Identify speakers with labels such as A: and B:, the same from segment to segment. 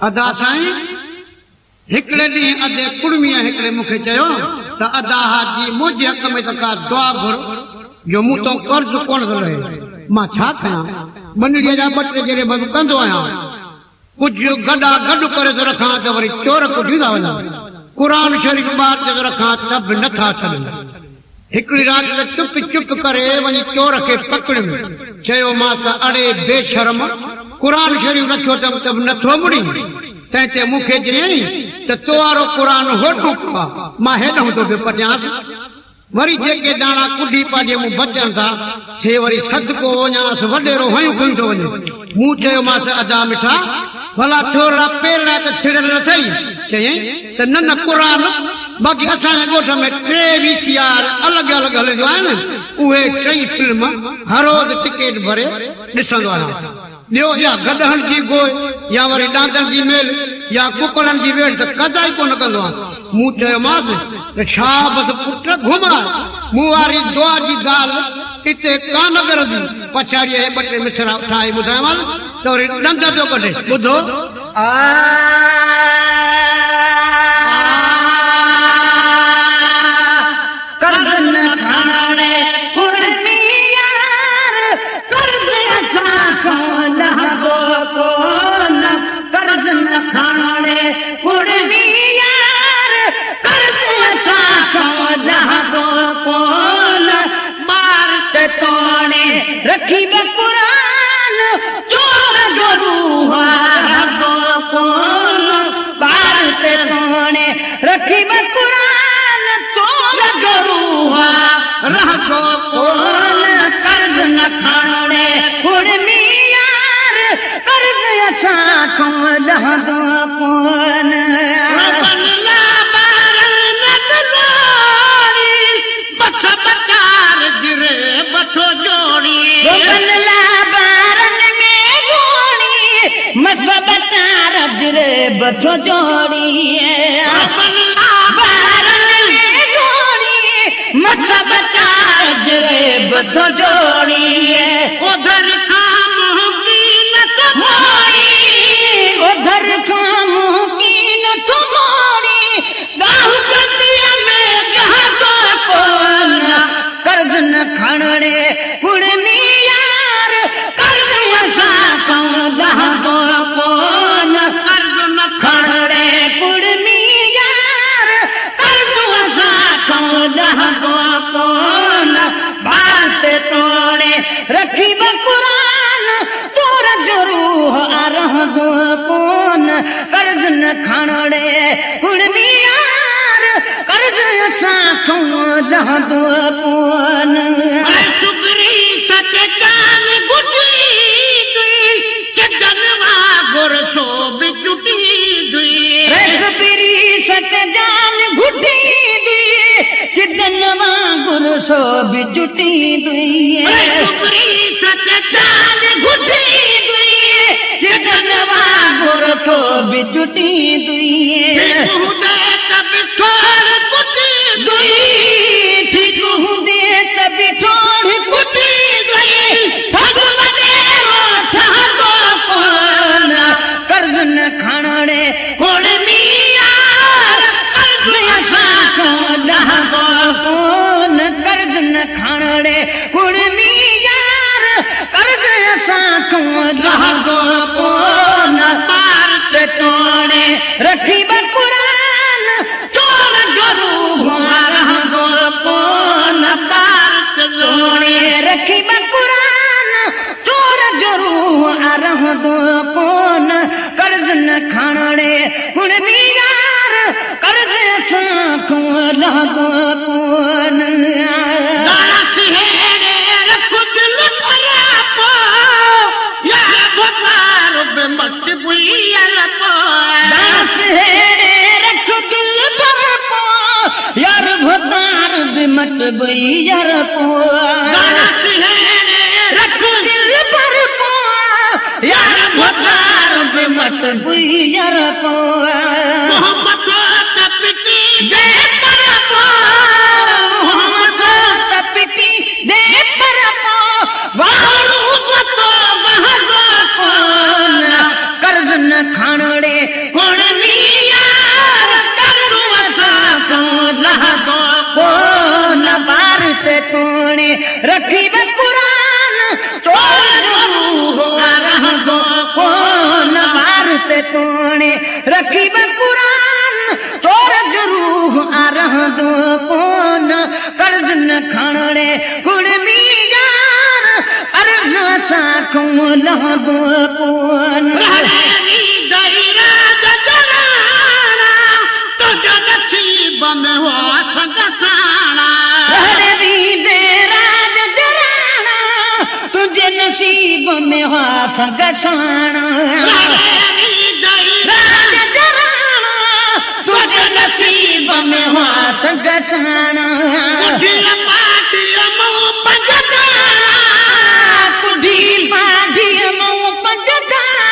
A: ادا سائين! هڪڙي ڏينهن ادي ڪڙميء هڪڙي مون کي چيو ته ادا حاجي منهنجي حق ۾ ته ڪا دعا گهر جو مون تان قرض ڪونه ٿو لهي. مان ڇا ڪيان؟ ٻنڙيء جا ٻه ٽي جريب به ڪندو آهيان. ڪجهه گڏا گڏ ڪري ٿو رکان ته وري چور ڪڍي ٿا وڃن. قرآن شريف ٻاهر تي ٿو رکان ته به نه ٿا ڇڏن. هڪڙي رات ته چپ چپ ڪري وڃي چور کي پڪڙيم. چيومانس ته اڙي بي شرم! قرآن شريف رکيو اٿم ته به نه ٿو مڙين. تنهن تي مون کي چيائين ته تو وارو قرآن هوڏهون پيو آ، مان هيڏهون ٿو پيو پٽيانس. وري جيڪي داڻا ڪڍي پاڏي مون بچن ٿا، سي وري صدقو وڃانس وڏيرو هنيون کڻي ٿو وڃي. مون چيومانس ادا مٺا! ڀلا ٿورڙا پيرڙا ته ڇڙيل نه اٿئي؟ چيائين ته نه نه قرآن، باقي اسان جي ڳوٺ ۾ ٽي وي سي آر الڳ الڳ هلنديون آهن، اهي ٽئي فلم هر روز ٽڪيٽ ڀري ڏسندو آهيان. ٻيو يا گڏهن جي گوء يا وري ڏاندن جي ميل يا ڪڪڙن جي ويڙهه ته ڪدا ئي ڪونه ڪندو آهيان. مون چيومانس ته شابس پٽ گهماء، مون واري دعا جي ڳالهه اتي ڪانه ڳرندي. پڇاڙيء اهي ٻه ٽي مصرع ٺاهي ٻڌايومانس ته وري ڏند پيو ڪڍي. ٻڌو.
B: قرض نه کڻڻ ڪڙمي يار، قرض اسان کان لهبو ڪونه. قرض نه کڻڻ ڪڙمي يار، قرض اسان کان لهبو ڪونه. ٻار ته توڻي رکي به قرآن، چور جو روح رهبو ڪونه. ٻار ته توڻي رکي به قرآن، چور جو روح رهبو ڪونه. قرض نه کڻڻ ڪڙمي يار، قرض اسان کان لهندو ڪونه.
C: ربن لا ٻارن نه ڏلوڙي، بس ٻه چار جريب ٿو جوڙي.
B: ربن لا ٻارن ۾ لوڙي، مس ٻه چار جريب ٿو جوڙي.
C: ربن لا
B: ٻارن ۾ لوڙي، مس ٻه چار جريب ٿو جوڙي.
C: اوڌر کان منهن ڪين ٿو موڙي.
B: اوڌر کان منهن ڪين ٿو موڙي. ڳاهه ڪرتيء ۾ ڳهندو ڪونه. قرض نه کڻڻي ڪڙمي يار، قرض اسان کان لهندو ڪونه.
C: قرض نه
B: کڻڻي ڪڙمي يار، قرض اسان کان لهندو ڪونه. ٻار تي توڻي رکي به قرآن، چور جو روح آ رهندو ڪونه. قرض نه کڻڻي ڪڙمي يار، قرض اسان کان لهندو ڪونه.
C: اي سگري سچ جان گجي دوئي، چدن وانگر سو به چٽي دوئي.
B: ري سگري سچ جان گجي دوئي، چدن وانگر سو به چٽي دوئي.
C: اي سگري سچ جان گجي دوئي،
B: چدن وانگر سو به چٽي دوئي.
C: ٺيڪ هوندي ته به ٺوڙ ڪٽي دوئي.
B: ٺيڪ هوندي ته به ٺوڙ ڪٽي دوئي. ٺڳ وڏيرو ٺهندو ڪونه. قرض نه کڻڻي ڪڙمي يار،
C: قرض
B: اسان کان لهندو ڪونه. قرض نه کڻڻي ڪڙمي يار، قرض اسان کان لهندو ڪونه.
C: ٻار
B: تي توڻي رکي به قرآن،
C: چور جو روح
B: رهندو ڪونه.
C: ٻار تي
B: توڻي رکي به قرآن، چور جو روح رهندو ڪونه. قرض نه کڻڻي ڪڙمي يار، قرض اسان کان لهندو ڪونه.
C: داڻا سهيڙي رک دل ڀرپو، يار ڀوتار به مٽ بوئيل پو.
B: داڻا سهيڙي رک دل ڀرپو، يار ڀوتار به مٽ بوئيل پو.
C: داڻا سهيڙي
B: رک دل ڀرپو، يار ڀوتار به مٽ بوئيل پو.
C: محمد ته پٽي the پرپو،
B: محمد ته پٽي the پرپو،
C: واڙو وتو وهندو
B: ڪونه. قرض نه کڻڻي توڻي رکي به قرآن چور جو روح آ رهندو ڪونه قرض نه کڻڻي ڪڙمي يار عرض اسان کون لهندو ڪونه.
C: رهڙي ويندئي راڄ جراڻا، تنهنجي نصيب ۾ هئا سنگ ساڻا.
B: رهڙي ويندي راڄ جراڻا، تنهنجي نصيب ۾ هئا سنگ ساڻا.
C: رهڙي ويندئي
B: راڄ جراڻا، تنهنجي نصيب ۾ هئا سنگ ساڻا.
C: ڪڍي پاٽيء مون پنج داڻا.
B: ڪڍي پاٽيء مون پنج داڻا.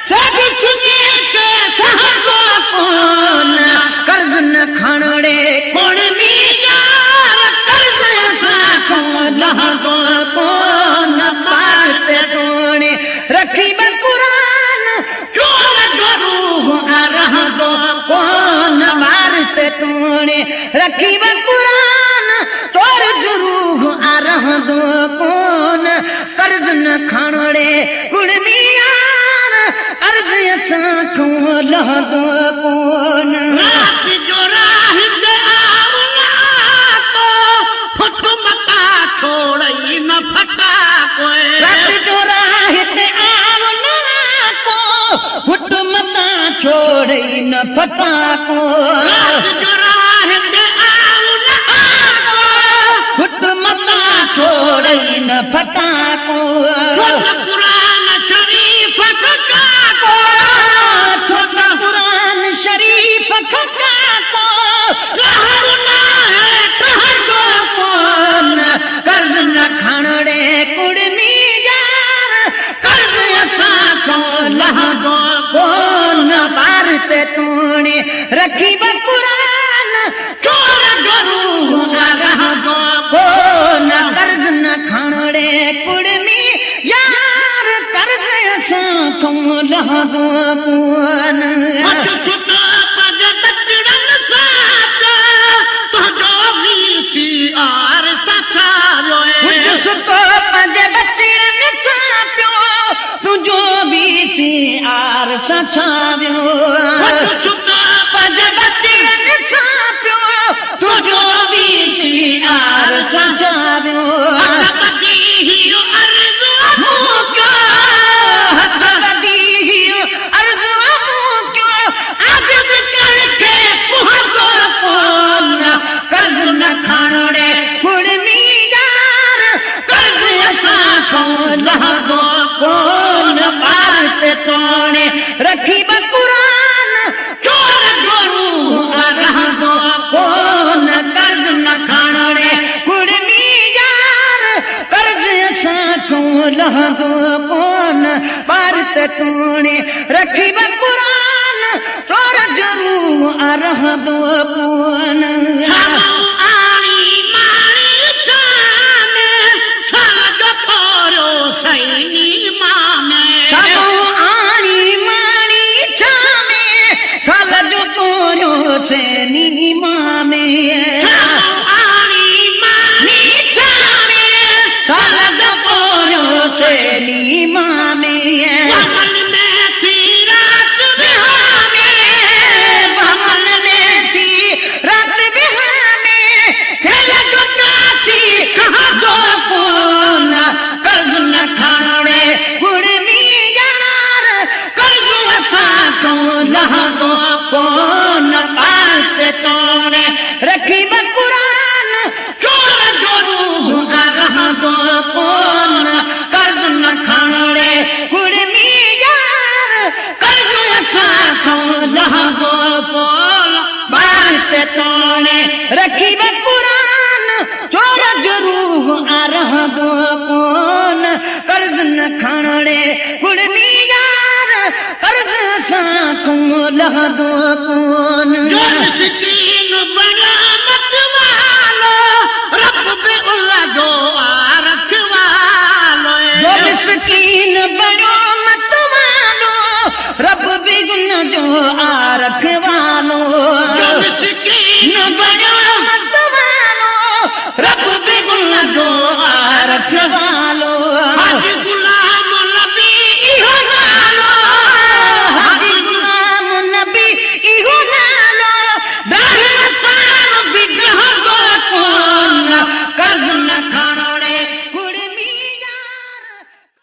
C: سڀ ڇڄي کي سهندو
B: ڪونه. قرض نه کڻڙي
C: ڪڙمي يار،
B: قرض اسان کان لهندو ڪونه. پار تي توڻي رکي به قرآن،
C: چور جو
B: روح آ رهندو ڪونه. ٻار تي توڻي رکي به قرآن، چور جو روح آ رهندو ڪونه. قرض نه کڻڙي ڪڙمي يار، عرض اسان کان لهندو ڪونه.
C: رات جو راهه تي آئون آتو، ڦٽ متا ڇوڙئي نه ڦٽا ڪوئي.
B: رات جو راهه تي آئون آتو، ڦٽ متا ڇوڙئي نه ڦٽا ڪوئي.
C: رات جو راهه تي آئون آتو،
B: ڦٽ متا ڇوڙئي نه ڦٽا ڪوئي.
C: ڇو ته قرآن شريف کان ڪاڪو،
B: ڇو ته قرآن شريف کان ڪاڪو،
C: لهڻ ناهي ٺهندو
B: ڪونه. قرض نه کڻڙي ڪڙمي يار، قرض اسان کان لهندو ڪونه. ٻار تي توڻي رکي به قرآن،
C: چور جو
B: روح آ رهندو ڪونه. قرض نه کڻڙي ڪڙمي يار، قرض اسان کان لهندو ڪونه.
C: اچ ڇٽ پنهنجي ٻچڙن سان پيو، تنهنجو وي سي آر سان ڇا ويو اي.
B: اچ ستو پنهنجي ٻچڙن سان پيو، تنهنجو وي سي آر سان ڇا ويو.
C: اچ ڇٽ
B: پنهنجي ٻچڙن سان پيو، تنهنجو وي سي آر سان ڇا ويو.
C: هٿ ٻڌي هيء عرض
B: مون ڪيو، هٿ ٻڌي هيء عرض مون ڪيو،
C: عاجز ڪنهن کي ڪهندو
B: ڪونه. قرض نه کڻڙي ڪڙمي يار، قرض اسان کان لهندو ڪونه. ٻار تي توڻي رکي به قرآن،
C: چور
B: جو روح آ رهندو ڪونه. قرض نه کڻڙي ڪڙمي يار، قرض اسان کان لهندو ڪونه. ٻار تي توڻي رکي به قرآن، چور جو روح آ رهندو ڪونه.
C: ڇانو آڻي ماڻي ڇاني، ڇان جو پورهيو سئني مامي.
B: ڇانو آڻي ماڻي ڇامي، سال جو پورهيو سئني مامي.
C: ڇانو آڻي ماڻي ڇامي،
B: سال جو پورهيو سئني مامي.
C: وهمن ۾ ٿي رات وهامي،
B: وهمن ۾ ٿي رات وهامي،
C: کيل جو ڪاٿي
B: کاڌو ڪونه. قرض نه کڻڙي ڪڙمي يار، قرض اسان کان لهندو ڪونه. ٻار تي توڻي رکي به قرآن،
C: چور
B: جو روح آ رهندو ڪونه. قرض نه کڻڙي ڪڙمي يار، قرض اسان کان لهندو
C: ڪونه.
B: ٻار تي توڻي رکي به قرآن، چور جو روح آ رهندو ڪونه. قرض نه کڻڙي ڪڙمي يار، قرض اسان کان لهندو ڪونه.
C: جو مسڪين بڻيو متوالو، رب به ان جو آ رکوالو.
B: جو مسڪين بڻيو متوالو، رب به ان جو آ رکوالو.
C: جو مسڪين
B: بڻيو